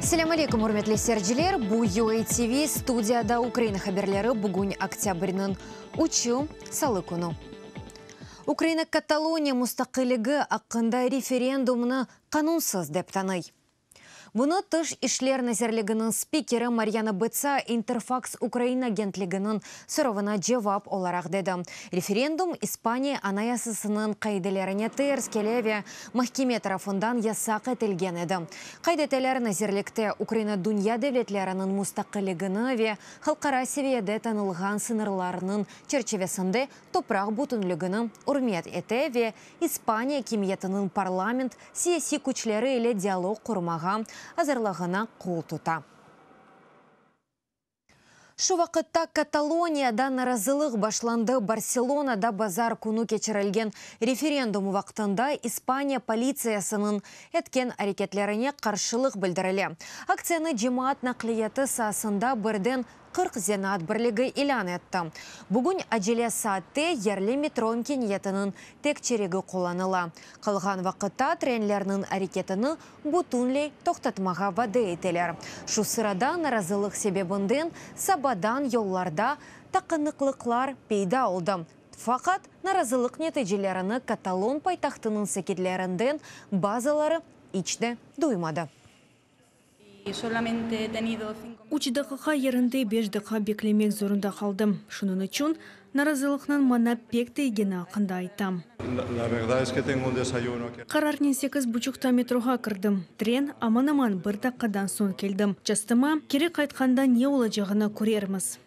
Selâm aleyküm, ürmetli seyirciler! Bu UA TV, studiyada Ukraina haberleri, bugün oktâbrniñ üçü, salı künü. Ukraina Kataloniya mustaqilligi aqqında referendumnı qanunsız dep tanıy. Bunı Tış işler nazirliginiñ spikeri Maryana Bıtsa İnterfaks ukrain agentliginiñ soravına cevap olaraq dedi. Referendum İspaniya Anayasasınıñ qaidelerine ters kele ve mahkeme tarafından yasaq etilgen edi, qayd eteler nazirlikte. Ukraina dünya devletleriniñ mustaqilligini ve halqara seviyede tanılğan sıñırlarınıñ çerçivesinde topraq bütünligini ürmet ete ve İspaniya akimiyetiniñ parlament siyasiy küçleri ile dialog qurmağa azırlığına qol tuta. Şu vaqıtta Kataloniyada narazılıq başlandı. Barselonada bazar künü keçirilgen referendum vaqtında İspaniya politsiyasınıñ etken areketlerine qarşılıq bildirile. Aktsiyanı cemaat naqliyatı saasında birden 40 zenaat birligi ilân etti. Bugün acele saatte yerli metro imkâniyetiniñ tek çerigi qullanıla. Qalğan vaqıtta trenlerniñ areketini bütünley toqtatmağa vade eteler. Şu sırada narazılıq sebebinden sabadan yollarda taqınıqlıqlar peyda oldı. Faqat narazılıq neticelerini katalon paytahtınıñ sakinlerinden bazıları iç de duymadı. Üç daqiqa yerinde beş daqqa beklemek zorunda qaldım. Şunıñ içün narazılıqnıñ maña pek tiygeni aqqında aytam. Qararnen sekiz buçuqta metroğa kirdim. Tren aman-aman bir daqqadan soñ keldi. Çastıma, keri qaytqanda ne olacağını körermiz.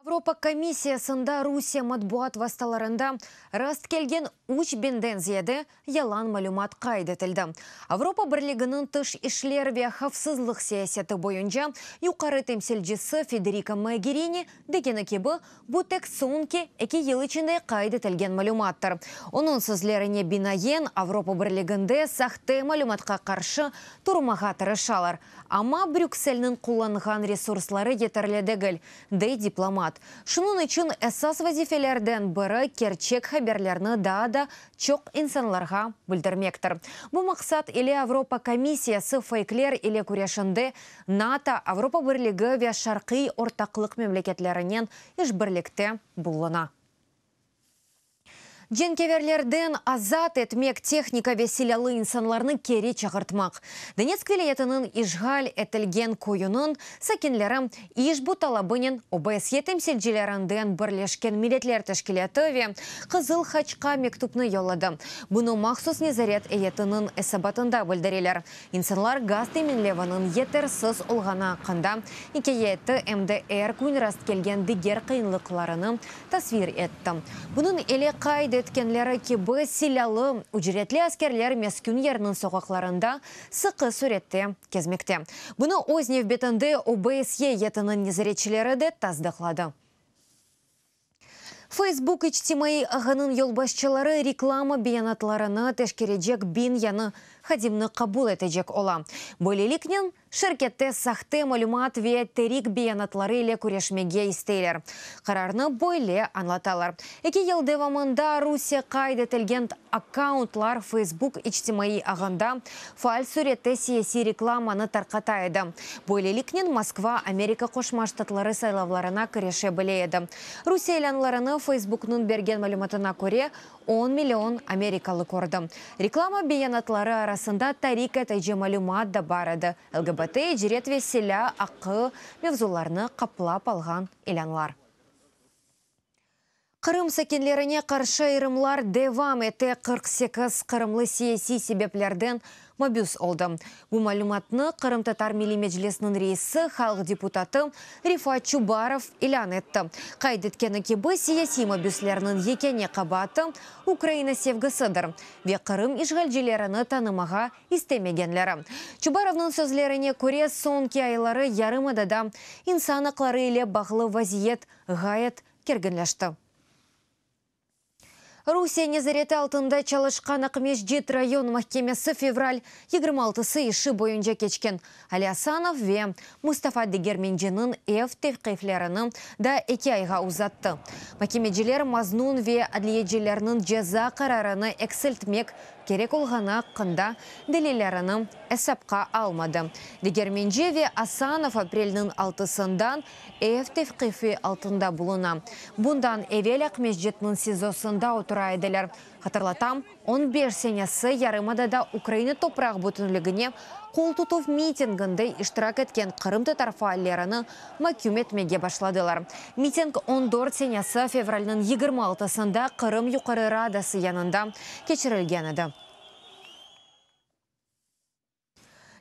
Avropa Komissiyasında Rusiye matbuat vastalarında rastkelgen üç biñden ziyade yalan malümat qayd etildi. Avropa Birliginiñ tış işler ve havfsızlıq siyaseti boyunca yuqarı temsilcisi Federika Mogherini degeni kibi, bu tek soñki eki yıl içinde qayd etilgen malümattır. Onıñ sözlerine binaen, Avropa Birliginde sahte malümatqa qarşı turmağa tırışalar, amma Brükselniñ qullanğan resursları yeterli degil, dey diplomat. Şunıñ içün esas vazifelerden biri kerçek haberlerni daa da çoq insanlarğa bildirmektir. Bu maqsat ile Avropa Komissiyası feykler ile küreşinde NATO, Avropa Birligi ve Şarqiy ortaqlıq memleketlerinen işbirlikte buluna. Cenkâverlerden azat etmek, tehnika ve silâlı insanlarnı keri çağırtmaq. Donetsk vilâyetiniñ işğal etilgen köyüniñ sakinleri işbu talabınen OBSYE temsilcilerinden Birleşken Milletler Teşkilâtı ve Qızıl Haçqa mektüpni yolladı. Bunı mahsus nezaret eyyetiniñ esabatında bildireler. İnsanlar gaz teminleviniñ yetersiz olğanı aqqında ikâye etti, em de er kün rastkelgen diger qıyınlıqlarını tasvir etti. Bunıñ ile qayd etkenleri kibi, silâlı, ücretli askerler meskün yerniñ soqaqlarında sıqı sürette kezmekte. Bunı öz nevbetinde OBSYE eyyetiniñ nezaretçileri de tasdıqladı. Facebook içtimaiy ağınıñ yolbaşçıları reklama beyanatlarını teşkerecek biñ yañı hadimni qabul etecek ola. Böyleliknen, Şirkette sahte malümat ve terik beyanatları ile küreşmege isteyler. Qararnı böyle añlatalar, eki yıl devamında Rusiye qayd etilgen akkauntlar Facebook içtimaiy ağında faal sürette siyasiy reklamanı tarqata edi. Böyleliknen Moskva Amerika Qoşma Ştatları saylavlarına kirişe bile edi. Rusiye ilânlarını Facebooknıñ bergen malümatına köre, On million amerikalı kördi. Reklama beyanatları arasında tarik etici malümat da bar edi, LGBT, icret ve silâ aqqı mevzularını qaplap alğan ilânlar. Qırım sakinlerine qarşı ayırımlar devam ete, 48 qırımlı siyasiy sebeplerden mabüs oldı. Bu malümatnı Qırımtatar Milliy Meclisiniñ reisi, halq deputatı Refat Çubarov ilân etti. Qayd etkeni kibi, siyasiy mabüslerniñ yekâne qabaatı, Ukraina sevgisidir ve Qırım işğalcilerini tanımağa istemegenleri. Çubarovnıñ sözlerine köre, soñki ayları yarımadada insan aqları ile bağlı vaziyet ğayet kerginleşti. Rusiye nezareti altında çalışqan Aqmescit rayon mahkemesi fevral 26-sı işi boyunca keçken Ali Asanov ve Mustafa Degermenciniñ ev tevqiflerini daa eki ayğa uzattı. Mahkemeciler maznun ve adliyecilerniñ ceza qararını eksiltmek. kerek olğanı aqqında delillerini esapqa almadı. Degermenci ve Asanov aprelniñ altısından ev tevqifi altında buluna. Bundan evel Aqmescitniñ SİZOsında otura ediler. Hatırlatam, on beş senesi yarımadada Ukraina topraq bütünligine qol tutuv mitinginde iştirak etken qırımtatar faallerini maküm etmege başladılar. Miting on dört senesi fevralniñ 26-sında Qırım Yuqarı Radası yanında keçirilgen edi.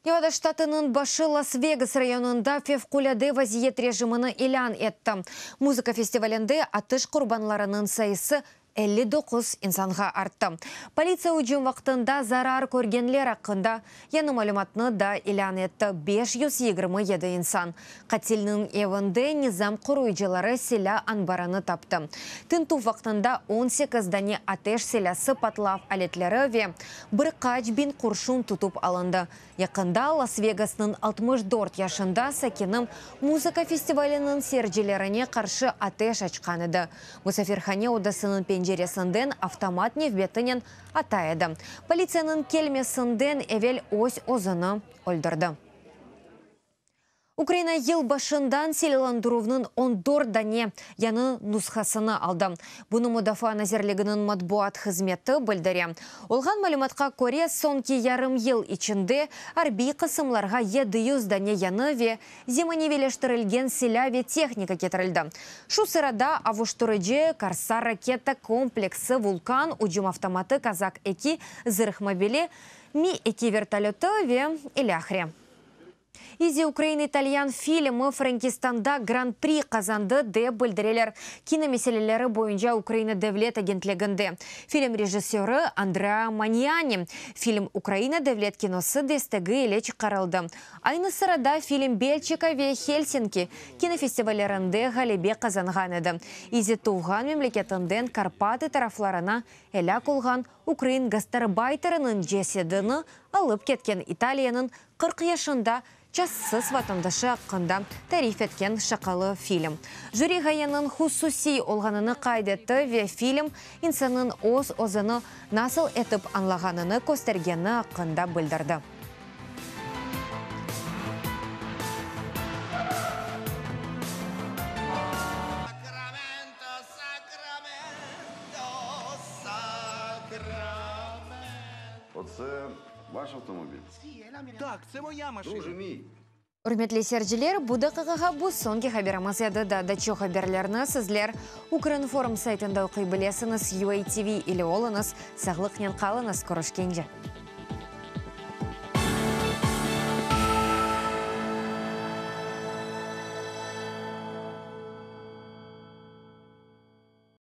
Nevada ştatınıñ başı Las-Vegas rayonında fevqulâde vaziyet rejimini ilân etti. Muzıka festivalinde atış qurbanlarınıñ sayısı 59 insanğa arttı. Politsiya ücüm vaqtında zarar körgenler aqqında yañı malümatnı da ilân etti, 527 insan. Qatilniñ evinde nizam qoruyıcıları silâ anbarını taptı. Tintüv vaqtında 18 dane ateş silâsı, patlav aletleri ve bir qaç biñ qurşun tutıp alındı. Yaqında Las-Vegasnıñ 64 yaşında sakini muzıka festivaliniñ seyircilerine qarşı ateş açqan edi. Musafirhane odasınıñ penceresinden avtomat nevbetinen ata edi. Politsiyanıñ kelmesinden evel öz-özüni öldürdi. Ukraina yıl başından silâlandıruvnıñ 14 dane yañı nushasını aldı. Bunı Mudafaa nazirliginiñ matbuat hızmeti bildire. Olğan malümatqa köre, soñki yarım yıl içinde arbiy qısımlarğa 700 dane yañı ve zemaneviyleştirilgen silâ ve tehnika ketirildi. Şu sırada avuştırıcı, Korsar raketa kompleksi, Vulkan ücüm avtomatı, Kazak-eki zırh mobili, Mi-eki vertolötı ve ilâhre. İzi ukrain italyan filmi Frenkistanda Gran-pri qazandı, dep bildireler Kino meseleleri boyunca Ukraina devlet agentliginde. Film rejissörı Andrea Manьyani. Film Ukraina devlet kinosı destegi ile çıqarıldı. Aynı sırada film Belçika ve Helsinki kinofestivallerinde ğalebe qazanğan edi. İzi tuvğan memleketinden Karpatı taraflarına elâk olğan ukrain gastarbayteriniñ cesedini alıp ketken İtaliyanıñ 40 yaşında çastsız vatandaşı aqqında tarif etken şaqalı film. Jüri ğayeniñ hususiy olğanını qayd etti ve film insannıñ öz-özüni nasıl etip añlağanını köstergeni aqqında bildirdi. Ürmetli seyirciler, bu daqiqağa bu soñki haberimiz edi. Daa da çoq haberlerni sizler Ukrinform saytında oquy bilesiñiz. UATV ile oluñız, sağlıqnen qalıñız, körüşkence!